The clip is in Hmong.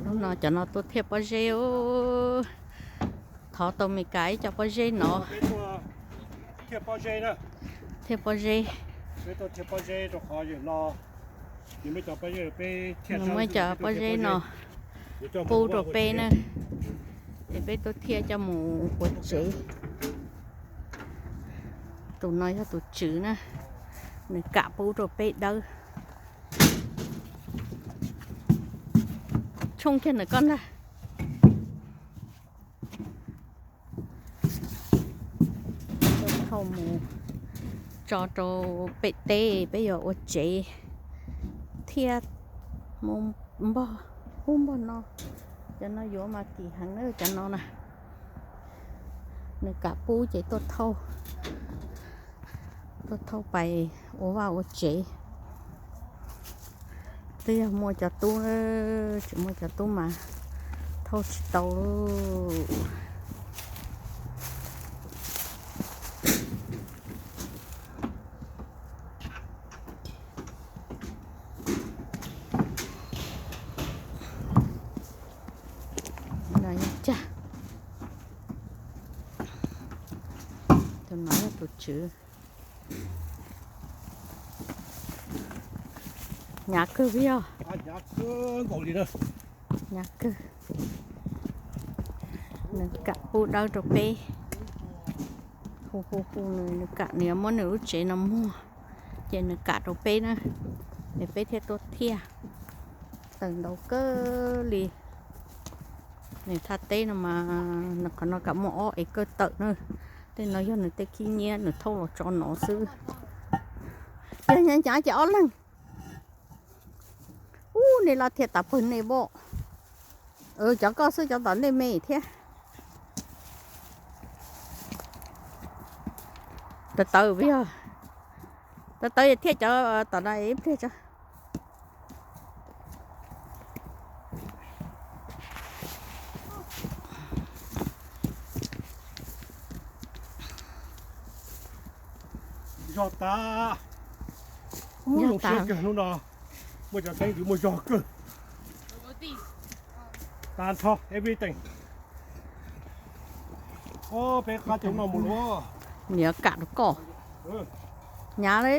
Hnub no cov no tuaj thiaj pob zeb. Thov tau Mes Kas ib co pob zeb no. Thiaj pob zeb. Muab cov pob zeb no pub rau peb na, es peb tuaj thiaj coj mus ua tsev. Tus no yog tus tswv na, nws kam pub rau peb dawb. Tshooj kiag ntawm koj ntag. Thauj mus tso rau pem teb, peb yuav ua tsev thiaj mus npog ub npog no. Cov no yuav mas kim heev na cov no na. Nws kam pub ces tuaj thauj, tuaj thauj pais ua vaj ua tsev. Twb yog muaj cov tub, tsis muaj cov tub mas thauj tsis tau. Tus no yog tus tswv. Hnyav kawg yog. Hnyav kawg. Nws kam pub dawb rau peb. Hu hu hu nws, nws kam nws yuav muab nws lub tsev no muag, ces nws kam rau peb na, es peb thiaj tuaj thiaj. Tawm ntau kawg li. Nws thaj teb no mas qhov no kam muaj ob ev kawg tawm na. Tej no yog nws tej khib nyiab nws thauj los tso no xwb. Yog nyav nyav ces ob leeg. Ub, nej laj thiaj tas pawg nej pom. Cov koj xwb, cov tom ntej me thiab. Tawv tawv yog, tawv tawv yog thiaj cov tom no ib pliag tso. Zog tas. Hnub no muaj cov teeb twv muaj zog kawg. Tas nrho everything. Peb qab cov no mus luaj. Nws yuav kam rau koj. Hnyav li.